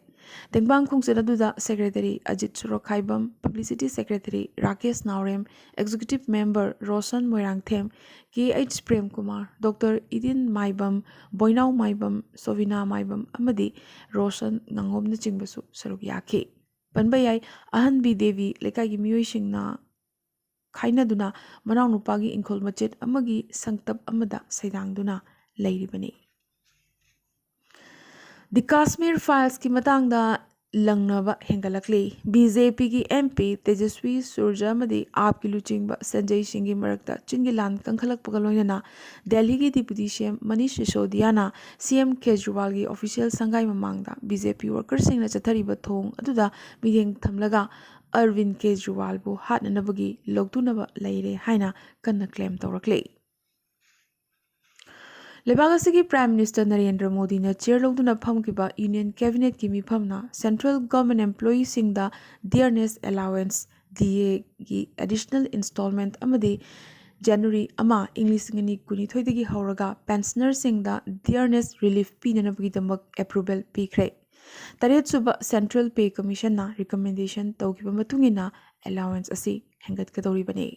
ꯇꯦꯡꯕꯥꯡ ꯈꯣꯡꯆꯠ ꯑꯗꯨꯗ Secretary Ajit Sorokhaibam, Publicity Secretary Rakesh Naorem, Executive Member Roshan Moirangthem, K H Premkumar, doctor Idin Maibam, Boinao Maibam, Sobhina Maibam ꯑꯃꯗꯤ ꯔꯣꯁꯟ ꯉꯥꯉꯣꯝꯅꯆꯤꯡꯕꯁꯨ ꯁꯔꯨꯛ ꯌꯥꯈꯤ꯫ ꯄꯟꯕ ꯌꯥꯏ, ꯑꯍꯟꯕꯤ ꯗꯦꯕꯤ ꯂꯩꯀꯥꯏꯒꯤ ꯃꯤꯑꯣꯏꯁꯤꯡꯅ ꯈꯥꯏꯅꯗꯨꯅ ꯃꯅꯥꯎꯅꯨꯄꯥꯒꯤ ꯏꯪꯈꯣꯜ ꯃꯆꯦꯠ ꯑꯃꯒꯤ ꯁꯪꯇꯞ ꯑꯃꯗ ꯁꯩꯗꯥꯡꯗꯨꯅ ꯂꯩꯔꯤꯕꯅꯤ꯫ The Kashmir Filesꯀꯤ ꯃꯇꯥꯡꯗ ꯂꯪꯅꯕ ꯍꯦꯟꯒꯠꯂꯛꯂꯤ꯫ ꯕꯤ ꯖꯦ ꯄꯤꯒꯤ ꯑꯦꯝ ꯄꯤ ꯇꯦꯖꯁ꯭ꯋꯤ ꯁꯨꯔꯖ ꯑꯃꯗꯤ ꯑꯥꯞꯀꯤ ꯂꯨꯆꯤꯡꯕ ꯁꯟꯖꯩ ꯁꯤꯡꯒꯤ ꯃꯔꯛꯇ ꯆꯤꯟꯒꯤ ꯂꯥꯟ ꯀꯟꯈꯠꯂꯛꯄꯒ ꯂꯣꯏꯅꯅ ꯗꯦꯜꯍꯤꯒꯤ Deputy C M Manish ꯁꯤꯁꯣꯗꯤꯌꯥꯅ C M ꯀꯦꯖ꯭ꯔꯤꯋꯥꯜꯒꯤ official ꯁꯪꯒꯥꯏ ꯃꯃꯥꯡꯗ B J P workerꯁꯤꯡꯅ ꯆꯠꯊꯔꯤꯕ ꯊꯣꯡ ꯑꯗꯨꯗ ꯃꯤꯠꯌꯦꯡ ꯊꯝꯂꯒ ꯑꯔꯕꯤꯟ ꯀꯦꯖ꯭ꯔꯤꯋꯥꯜꯕꯨ ꯍꯥꯠꯅꯅꯕꯒꯤ ꯂꯧꯇꯨꯅꯕ ꯂꯩꯔꯦ ꯍꯥꯏꯅ ꯀꯟꯅ claim ꯇꯧꯔꯛꯂꯤ꯫ ꯂꯩꯕꯥꯛ ꯑꯁꯤꯒꯤ Prime Minister ꯅꯔꯦꯟꯗ꯭ꯔ ꯃꯣꯗꯤꯅ chair ꯂꯧꯗꯨꯅ ꯐꯝꯈꯤꯕ Union Cabinetꯀꯤ ꯃꯤꯐꯝꯅ Central Government Employeeꯁꯤꯡꯗ Dearness Allowance, D Aꯒꯤ additional installment ꯑꯃꯗꯤ January ꯑꯃ, ꯏꯪ ꯂꯤꯁꯤꯡ ꯑꯅꯤ ꯀꯨꯟꯅꯤꯊꯣꯏꯗꯒꯤ ꯍꯧꯔꯒ pensionerꯁꯤꯡꯗ Dearness Relief ꯄꯤꯅꯅꯕꯒꯤꯗꯃꯛ approval ꯄꯤꯈ꯭ꯔꯦ꯫ ꯇꯔꯦꯠꯁꯨꯕ Central Pay Commissionꯅ recommendation ꯇꯧꯈꯤꯕ ꯃꯇꯨꯡ ꯏꯟꯅ allowance ꯑꯁꯤ ꯍꯦꯟꯒꯠꯀꯗꯧꯔꯤꯕꯅꯤ꯫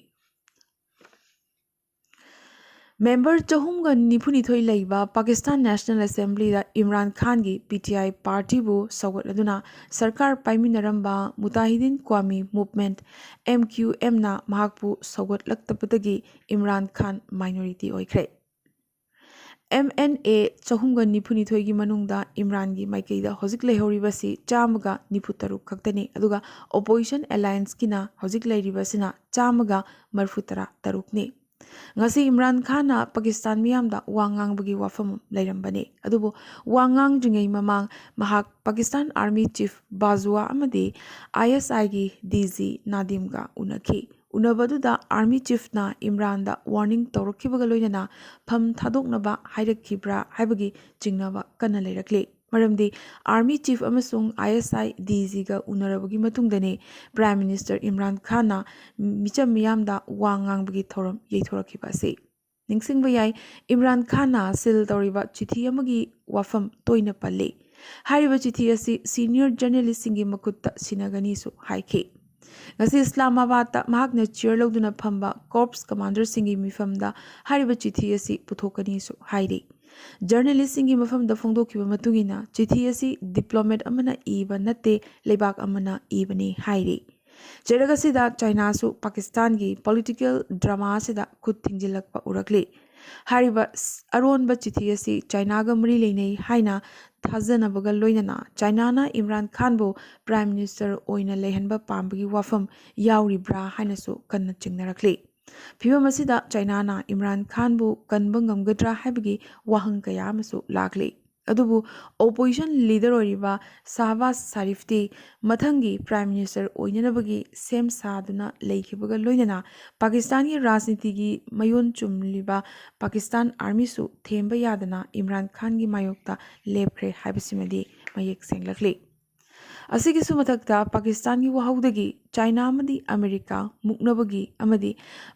Member ꯆꯍꯨꯝꯒ ꯅꯤꯐꯨꯅꯤꯊꯣꯏ ꯂꯩꯕ Pakistan National Assemblyꯗ ꯏꯝꯔꯥꯟ ꯈꯥꯟꯒꯤ P T I partyꯕꯨ ꯁꯧꯒꯠꯂꯗꯨꯅ ꯁꯔꯀꯥꯔ ꯄꯥꯏꯃꯤꯟꯅꯔꯝꯕ Mujahideen Qawmi Movement, M Q Mꯅ ꯃꯍꯥꯛꯄꯨ ꯁꯧꯒꯠꯂꯛꯇꯕꯗꯒꯤ ꯏꯝꯔꯥꯟ ꯈꯥꯟ minority ꯑꯣꯏꯈ꯭ꯔꯦ꯫ M N A ꯆꯍꯨꯝꯒ ꯅꯤꯐꯨꯅꯤꯊꯣꯏꯒꯤ ꯃꯅꯨꯡꯗ ꯏꯝꯔꯥꯟꯒꯤ ꯃꯥꯏꯀꯩꯗ ꯍꯧꯖꯤꯛ ꯂꯩꯍꯧꯔꯤꯕꯁꯤ ꯆꯥꯝꯃꯒ ꯅꯤꯐꯨ ꯇꯔꯨꯛ ꯈꯛꯇꯅꯤ, ꯑꯗꯨꯒ opposition allianceꯀꯤꯅ ꯍꯧꯖꯤꯛ ꯂꯩꯔꯤꯕꯁꯤꯅ ꯆꯥꯝꯃꯒ ꯃꯔꯤꯐꯨ ꯇꯔꯥ ꯇꯔꯨꯛꯅꯤ꯫ ꯉꯁꯤ ꯏꯝꯔꯥꯟ ꯈꯥꯟꯅ ꯄꯥꯀꯤꯁꯇꯥꯟ ꯃꯤꯌꯥꯝꯗ ꯋꯥ ꯉꯥꯡꯕꯒꯤ ꯋꯥꯐꯝ ꯂꯩꯔꯝꯕꯅꯤ, ꯑꯗꯨꯕꯨ ꯋꯥ ꯉꯥꯡꯗ꯭ꯔꯤꯉꯩ ꯃꯃꯥꯡ ꯃꯍꯥꯛ Pakistan Army Chief ꯕꯥꯖꯋꯥ ꯑꯃꯗꯤ I S Iꯒꯤ D G ꯅꯥꯗꯤꯝꯒ ꯎꯅꯈꯤ꯫ ꯎꯅꯕꯗꯨꯗ Army Chiefꯅ ꯏꯝꯔꯥꯟꯗ warning ꯇꯧꯔꯛꯈꯤꯕꯒ ꯂꯣꯏꯅꯅ ꯐꯝ ꯊꯥꯗꯣꯛꯅꯕ ꯍꯥꯏꯔꯛꯈꯤꯕ꯭ꯔꯥ ꯍꯥꯏꯕꯒꯤ ꯆꯤꯡꯅꯕ ꯀꯟꯅ ꯂꯩꯔꯛꯂꯤ꯫ ꯃꯔꯝꯗꯤ Army Chief ꯑꯃꯁꯨꯡ I S I D Gꯒ ꯎꯅꯔꯕꯒꯤ ꯃꯇꯨꯡꯗꯅꯤ Prime Minister Imran ꯈꯥꯟꯅ ꯃꯤꯆꯝ ꯃꯤꯌꯥꯝꯗ ꯋꯥ ꯉꯥꯡꯕꯒꯤ ꯊꯧꯔꯝ ꯌꯩꯊꯣꯔꯛꯈꯤꯕ ꯑꯁꯤ꯫ ꯅꯤꯡꯁꯤꯡꯕ ꯌꯥꯏ, ꯏꯝꯔꯥꯟ ꯈꯥꯟꯅ seal ꯇꯧꯔꯤꯕ ꯆꯤꯊꯤ ꯑꯃꯒꯤ ꯋꯥꯐꯝ ꯇꯣꯏꯅ ꯄꯜꯂꯤ꯫ ꯍꯥꯏꯔꯤꯕ ꯆꯤꯊꯤ ꯑꯁꯤ ꯁꯤꯅꯤꯌꯔ ꯖꯔꯅꯦꯂꯤꯁꯁꯤꯡꯒꯤ ꯃꯈꯨꯠꯇ ꯁꯤꯟꯅꯒꯅꯤꯁꯨ ꯍꯥꯏꯈꯤ꯫ ꯉꯁꯤ ꯏꯁꯂꯥꯃꯥꯕꯥꯗꯇ ꯃꯍꯥꯛꯅ ꯆꯤꯌꯔ ꯂꯧꯗꯨꯅ ꯐꯝꯕ ꯀꯣꯔꯞꯁ ꯀꯃꯥꯟꯗꯔꯁꯤꯡꯒꯤ ꯃꯤꯐꯝꯗ ꯍꯥꯏꯔꯤꯕ ꯆꯤꯊꯤ ꯑꯁꯤ ꯄꯨꯊꯣꯛꯀꯅꯤꯁꯨ ꯍꯥꯏꯔꯤ꯫ ꯖꯔꯅꯦꯂꯤꯁꯁꯤꯡꯒꯤ ꯃꯐꯝꯗ ꯐꯣꯡꯗꯣꯛꯈꯤꯕ ꯃꯇꯨꯡ ꯏꯟꯅ, ꯆꯤꯊꯤ ꯑꯁꯤ ꯗꯤꯄ꯭ꯂꯣꯃꯦꯠ ꯑꯃꯅ ꯏꯕ ꯅꯠꯇꯦ, ꯂꯩꯕꯥꯛ ꯑꯃꯅ ꯏꯕꯅꯤ ꯍꯥꯏꯔꯤ꯫ ꯆꯩꯔꯛ ꯑꯁꯤꯗ ꯆꯥꯏꯅꯥꯁꯨ ꯄꯥꯀꯤꯁꯇꯥꯟꯒꯤ ꯄꯣꯂꯤꯇꯤꯀꯦꯜ ꯗ꯭ꯔꯃꯥ ꯑꯁꯤꯗ ꯈꯨꯠ ꯊꯤꯡꯖꯤꯜꯂꯛꯄ ꯎꯔꯛꯂꯤ꯫ ꯍꯥꯏꯔꯤꯕ ꯁ-, ꯑꯔꯣꯟꯕ ꯆꯤꯊꯤ ꯑꯁꯤ ꯆꯥꯏꯅꯥꯒ ꯃꯔꯤ ꯂꯩꯅꯩ ꯍꯥꯏꯅ ꯊꯥꯖꯅꯕꯒ ꯂꯣꯏꯅꯅ ꯆꯥꯏꯅꯥꯅ ꯏꯝꯔꯥꯟ ꯈꯥꯟꯕꯨ ꯄ꯭ꯔꯥꯏꯝ ꯃꯤꯅꯤꯁꯇꯔ ꯑꯣꯏꯅ ꯂꯩꯍꯟꯕ ꯄꯥꯝꯕꯒꯤ ꯋꯥꯐꯝ ꯌꯥꯎꯔꯤꯕ꯭ꯔꯥ ꯍꯥꯏꯅꯁꯨ ꯀꯟꯅ ꯆꯤꯡꯅꯔꯛꯂꯤ꯫ ꯐꯤꯕꯝ ꯑꯁꯤꯗ ꯆꯥꯏꯅꯥꯅ ꯏꯝꯔꯥꯟ ꯈꯥꯟꯕꯨ ꯀꯟꯕ ꯉꯝꯒꯗ꯭ꯔꯥ ꯍꯥꯏꯕꯒꯤ ꯋꯥꯍꯪ ꯀꯌꯥ ꯑꯃꯁꯨ ꯂꯥꯛꯂꯤ꯫ ꯑꯗꯨꯕꯨ ꯑꯣꯄꯣꯖꯤꯁꯟ ꯂꯤꯗꯔ ꯑꯣꯏꯔꯤꯕ ꯁꯥꯍꯕꯥꯖ ꯁꯥꯔꯤꯐꯇꯤ ꯃꯊꯪꯒꯤ ꯄ꯭ꯔꯥꯏꯝ ꯃꯤꯅꯤꯁꯇꯔ ꯑꯣꯏꯅꯅꯕꯒꯤ ꯁꯦꯝ ꯁꯥꯗꯨꯅ ꯂꯩꯈꯤꯕꯒ ꯂꯣꯏꯅꯅ ꯄꯥꯀꯤꯁꯇꯥꯟꯒꯤ ꯔꯥꯖꯅꯤꯇꯤꯒꯤ ꯃꯌꯣꯟ ꯆꯨꯝꯂꯤꯕ ꯄꯥꯀꯤꯁꯇꯥꯟ ꯑꯥꯔꯃꯤꯁꯨ ꯊꯦꯝꯕ ꯌꯥꯗꯅ ꯏꯝꯔꯥꯟ ꯈꯥꯟꯒꯤ ꯃꯥꯌꯣꯛꯇ ꯂꯦꯞꯈ꯭ꯔꯦ ꯍꯥꯏꯕꯁꯤꯃꯗꯤ ꯃꯌꯦꯛ ꯁꯦꯡꯂꯛꯂꯤ꯫ ꯑꯁꯤꯒꯤꯁꯨ ꯃꯊꯛꯇ ꯄꯥꯀꯤꯁꯇꯥꯟꯒꯤ ꯋꯥꯍꯧꯗꯒꯤ ꯆꯥꯏꯅꯥ ꯑꯃꯗꯤ ꯑꯃꯦꯔꯤꯀꯥ ꯃꯨꯛꯅꯕꯒꯤ ꯑꯃꯗꯤ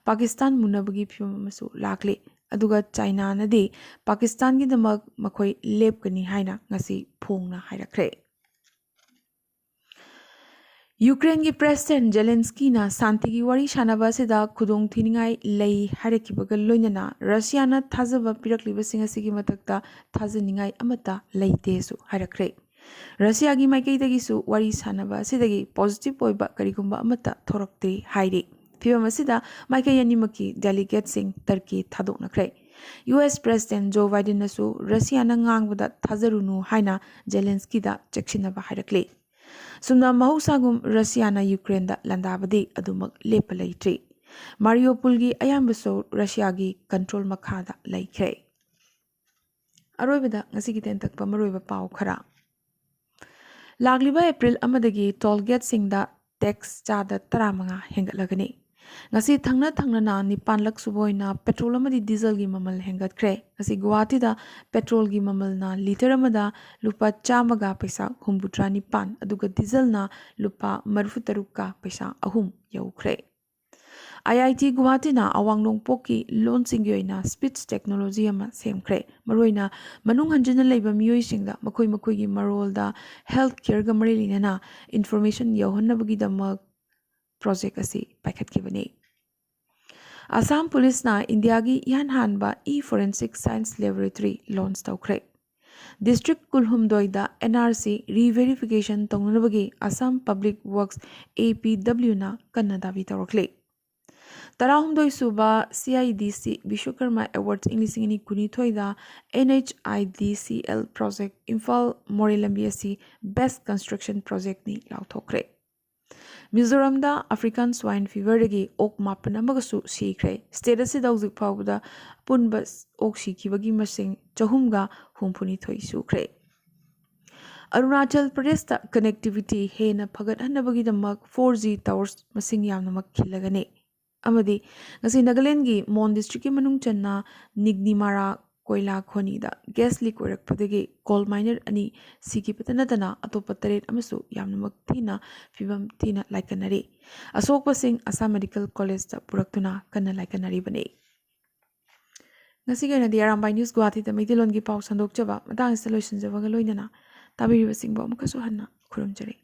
ꯄꯥꯀꯤꯁꯇꯥꯟ ꯃꯨꯟꯅꯕꯒꯤ ꯐꯤꯚꯝ ꯑꯃꯁꯨ ꯂꯥꯛꯂꯤ꯫ ꯑꯗꯨꯒ ꯆꯥꯏꯅꯥꯅꯗꯤ ꯄꯥꯀꯤꯁꯇꯥꯟꯒꯤꯗꯃꯛ ꯃꯈꯣꯏ ꯂꯦꯞꯀꯅꯤ ꯍꯥꯏꯅ ꯉꯁꯤ ꯐꯣꯡꯅ ꯍꯥꯏꯔꯛꯈ꯭ꯔꯦ꯫ ꯌꯨꯀ꯭ꯔꯦꯟꯒꯤ ꯄ꯭ꯔꯦꯁꯤꯗꯦꯟ ꯖꯦꯂꯦꯟꯁꯀꯤꯅ ꯁꯥꯟꯇꯤꯒꯤ ꯋꯥꯔꯤ ꯁꯥꯟꯅꯕ ꯑꯁꯤꯗ ꯈꯨꯗꯣꯡꯊꯤꯅꯤꯡꯉꯥꯏ ꯂꯩ ꯍꯥꯏꯔꯛꯈꯤꯕꯒ ꯂꯣꯏꯅꯅ ꯔꯁꯤꯌꯥꯅ ꯊꯥꯖꯕ ꯄꯤꯔꯛꯂꯤꯕꯁꯤꯡ ꯑꯁꯤꯒꯤ ꯃꯊꯛꯇ ꯊꯥꯖꯅꯤꯡꯉꯥꯏ ꯑꯃꯠꯇ ꯂꯩꯇꯦꯁꯨ ꯍꯥꯏꯔꯛꯈ꯭ꯔꯦ꯫ ꯔꯁꯤꯌꯥꯒꯤ ꯃꯥꯏꯀꯩꯗꯒꯤꯁꯨ ꯋꯥꯔꯤ ꯁꯥꯟꯅꯕ ꯑꯁꯤꯗꯒꯤ ꯄꯣꯖꯤꯇꯤꯚ ꯑꯣꯏꯕ ꯀꯔꯤꯒꯨꯝꯕ ꯑꯃꯠꯇ ꯊꯣꯔꯛꯇ꯭ꯔꯤ ꯍꯥꯏꯔꯤ꯫ ꯐꯤꯚꯝ ꯑꯁꯤꯗ ꯃꯥꯏꯀꯩ ꯑꯅꯤꯃꯛꯀꯤ ꯗꯦꯂꯤꯒꯦꯠꯁꯤꯡ ꯇꯔꯀꯤ ꯊꯥꯗꯣꯛꯅꯈ꯭ꯔꯦ꯫ ꯌꯨ ꯑꯦꯁ ꯄ꯭ꯔꯦꯁꯤꯗꯦꯟ ꯖꯣ ꯕꯥꯏꯗꯦꯟꯅꯁꯨ ꯔꯁꯤꯌꯥꯅ ꯉꯥꯡꯕꯗ ꯊꯥꯖꯔꯨꯅꯨ ꯍꯥꯏꯅ ꯖꯦꯂꯦꯟꯁꯀꯤꯗ ꯆꯦꯛꯁꯤꯟꯅꯕ ꯍꯥꯏꯔꯛꯂꯤ꯫ ꯁꯨꯝꯅ ꯃꯍꯧꯁꯥꯒꯨꯝ ꯔꯁꯤꯌꯥꯅ ꯌꯨꯀ꯭ꯔꯦꯟꯗ ꯂꯥꯟꯗꯥꯕꯗꯤ ꯑꯗꯨꯃꯛ ꯂꯦꯞꯄ ꯂꯩꯇ꯭ꯔꯤ꯫ ꯃꯥꯔꯤꯌꯣꯄꯨꯜꯒꯤ ꯑꯌꯥꯝꯕꯁꯨ ꯔꯁꯤꯌꯥꯒꯤ ꯀꯟꯇ꯭ꯔꯣꯜ ꯃꯈꯥꯗ ꯂꯩꯈ꯭ꯔꯦ꯫ ꯑꯔꯣꯏꯕꯗ ꯉꯁꯤꯒꯤ ꯇꯦꯟꯇꯛꯄ ꯃꯔꯨꯑꯣꯏꯕ ꯄꯥꯎ ꯈꯔ꯫ ꯂꯥꯛꯂꯤꯕ ꯑꯦꯄ꯭ꯔꯤꯜ ꯑꯃꯗꯒꯤ ꯇꯣꯜ ꯒꯦꯠꯁꯤꯡꯗ ꯇꯦꯛꯁ ꯆꯥꯗ ꯇꯔꯥꯃꯉꯥ ꯍꯦꯟꯒꯠꯂꯒꯅꯤ꯫ ꯉꯁꯤ ꯊꯪꯅ ꯊꯪꯅꯅ ꯅꯤꯄꯥꯟꯂꯛ ꯁꯨꯕ ꯑꯣꯏꯅ ꯄꯦꯇ꯭ꯔꯣꯜ ꯑꯃꯗꯤ ꯗꯤꯖꯜꯒꯤ ꯃꯃꯜ ꯍꯦꯟꯒꯠꯈ꯭ꯔꯦ꯫ ꯉꯁꯤ ꯒꯨꯋꯥꯍꯥꯇꯤꯗ ꯄꯦꯇ꯭ꯔꯣꯜꯒꯤ ꯃꯃꯜꯅ ꯂꯤꯇꯔ ꯑꯃꯗ ꯂꯨꯄꯥ ꯆꯥꯝꯃꯒ ꯄꯩꯁꯥ ꯍꯨꯝꯐꯨꯇꯔꯥ ꯅꯤꯄꯥꯟ, ꯑꯗꯨꯒ ꯗꯤꯖꯜꯅ ꯂꯨꯄꯥ ꯃꯔꯤꯐꯨꯇꯔꯨꯛꯀ ꯄꯩꯁꯥ ꯑꯍꯨꯝ ꯌꯧꯈ꯭ꯔꯦ꯫ ꯑꯥꯏ ꯑꯥꯏ ꯇꯤ ꯒꯨꯋꯥꯍꯥꯇꯤꯅ ꯑꯋꯥꯡ ꯅꯣꯡꯄꯣꯛꯀꯤ ꯂꯣꯟꯁꯤꯡꯒꯤ ꯑꯣꯏꯅ ꯁ꯭ꯄꯤꯆ ꯇꯦꯛꯅꯣꯂꯣꯖꯤ ꯑꯃ ꯁꯦꯝꯈ꯭ꯔꯦ꯫ ꯃꯔꯨꯑꯣꯏꯅ ꯃꯅꯨꯡ ꯍꯟꯖꯤꯟꯅ ꯂꯩꯕ ꯃꯤꯑꯣꯏꯁꯤꯡꯗ ꯃꯈꯣꯏ ꯃꯈꯣꯏꯒꯤ ꯃꯔꯣꯜꯗ ꯍꯦꯜꯊ ꯀꯦꯌꯔꯒ ꯃꯔꯤ ꯂꯩꯅꯅ ꯏꯟꯐꯣꯔꯃꯦꯁꯟ ꯌꯧꯍꯟꯅꯕꯒꯤꯗꯃꯛ ꯄ꯭ꯔꯣꯖꯦꯛ ꯑꯁꯤ ꯄꯥꯏꯈꯠꯈꯤꯕꯅꯤ꯫ ꯑꯁꯥꯝ ꯄꯨꯂꯤꯁꯅ ꯏꯟꯗꯤꯌꯥꯒꯤ ꯏꯍꯥꯟ ꯍꯥꯟꯕ ꯏ ꯐꯣꯔꯦꯟꯁꯤꯛ ꯁꯥꯏꯟꯁ ꯂꯦꯕꯣꯔꯦꯇꯔꯤ ꯂꯣꯟꯆ ꯇꯧꯈ꯭ꯔꯦ꯫ ꯗꯤꯁꯇ꯭ꯔꯤꯛ ꯀꯨꯟꯍꯨꯝꯗꯣꯏꯗ ꯑꯦꯟ ꯑꯥꯔ ꯁꯤ ꯔꯤꯚꯦꯔꯤꯐꯤꯀꯦꯁꯟ ꯇꯧꯅꯅꯕꯒꯤ ꯑꯁꯥꯝ ꯄꯕ꯭ꯂꯤꯛ ꯋꯔꯛꯁ, ꯑꯦ ꯄꯤ ꯗꯕ꯭ꯂꯤꯌꯨꯅ ꯀꯟꯅ ꯗꯥꯕꯤ ꯇꯧꯔꯛꯂꯤ꯫ ꯇꯔꯥꯍꯨꯝꯗꯣꯏ ꯁꯨꯕ ꯁꯤ ꯑꯥꯏ ꯗꯤ ꯁꯤ ꯕꯤꯁ꯭ꯋꯀꯔꯃ ꯑꯦꯋꯥꯔꯗꯁ ꯏꯪ ꯂꯤꯁꯤꯡ ꯑꯅꯤ ꯀꯨꯟꯅꯤꯊꯣꯏꯗ and H I D C L project Imphal ꯃꯣꯔꯦ ꯂꯝꯕꯤ ꯑꯁꯤ ꯕꯦꯁ꯭ꯠ ꯀꯟꯁꯇ꯭ꯔꯛꯁꯟ ꯄ꯭ꯔꯣꯖꯦꯛꯅꯤ ꯂꯥꯎꯊꯣꯛꯈ꯭ꯔꯦ꯫ ꯃꯤꯖꯣꯔꯥꯝꯗ ꯑꯐ꯭ꯔꯤꯀꯥꯟ ꯁ꯭ꯋꯥꯏꯟ ꯐꯤꯚꯔꯗꯒꯤ ꯑꯣꯛ ꯃꯥꯄꯟ ꯑꯃꯒꯁꯨ ꯁꯤꯈ꯭ꯔꯦ꯫ ꯁ꯭ꯇꯦꯠ ꯑꯁꯤꯗ ꯍꯧꯖꯤꯛ ꯐꯥꯎꯕꯗ ꯑꯄꯨꯟꯕ ꯑꯣꯛ ꯁꯤꯈꯤꯕꯒꯤ ꯃꯁꯤꯡ ꯆꯍꯨꯝꯒ ꯍꯨꯝꯐꯨꯅꯤꯊꯣꯏ ꯁꯨꯈ꯭ꯔꯦ꯫ ꯑꯔꯨꯅꯥꯆꯜ ꯄ꯭ꯔꯗꯦꯁꯇ ꯀꯅꯦꯛꯇꯤꯚꯤꯇꯤ ꯍꯦꯟꯅ ꯐꯒꯠꯍꯟꯅꯕꯒꯤꯗꯃꯛ ꯐꯣꯔ ꯖꯤ ꯇꯥꯋꯔꯁ ꯃꯁꯤꯡ ꯌꯥꯝꯅꯃꯛ ꯈꯤꯜꯂꯒꯅꯤ ꯑꯃꯗꯤ ꯉꯁꯤ ꯅꯥꯒꯥꯂꯦꯟꯒꯤ ꯃꯣꯟ ꯗꯤꯁꯇ꯭ꯔꯤꯛꯀꯤ ꯃꯅꯨꯡ ꯆꯟꯅ ꯅꯤꯒꯅꯤꯃꯥꯔꯥ ꯀꯣꯏꯂꯥ ꯈꯣꯅꯤꯗ ꯒ꯭ꯌꯥꯁ ꯂꯤꯛ ꯑꯣꯏꯔꯛꯄꯗꯒꯤ ꯀꯣꯜ ꯃꯥꯏꯅꯔ ꯑꯅꯤ ꯁꯤꯈꯤꯕꯇ ꯅꯠꯇꯅ ꯑꯇꯣꯞꯄ ꯇꯔꯦꯠ ꯑꯃꯁꯨ ꯌꯥꯝꯅꯃꯛ ꯊꯤꯅ ꯐꯤꯕꯝ ꯊꯤꯅ ꯂꯥꯏꯀꯠꯅꯔꯤ꯫ ꯑꯁꯣꯛꯄꯁꯤꯡ ꯑꯁꯥꯝ ꯃꯦꯗꯤꯀꯦꯜ ꯀꯣꯂꯦꯖꯇ ꯄꯨꯔꯛꯇꯨꯅ ꯀꯟꯅ ꯂꯥꯏꯀꯠꯅꯔꯤꯕꯅꯤ꯫ ꯉꯁꯤꯒꯤ ꯑꯣꯏꯅꯗꯤ ꯑꯔꯥꯝꯕꯥꯏ ꯅ꯭ꯌꯨꯁ ꯒꯨꯋꯥꯍꯥꯇꯤꯗ ꯃꯩꯇꯩꯂꯣꯟꯒꯤ ꯄꯥꯎ ꯁꯟꯗꯣꯛꯆꯕ ꯃꯇꯥꯡ ꯑꯁꯤꯗ ꯂꯣꯏꯁꯤꯟꯖꯕꯒ ꯂꯣꯏꯅꯅ ꯇꯥꯕꯤꯔꯤꯕꯁꯤꯡꯕꯨ ꯑꯃꯨꯛꯀꯁꯨ ꯍꯟꯅ ꯈꯨꯔꯨꯝꯖꯔꯤ꯫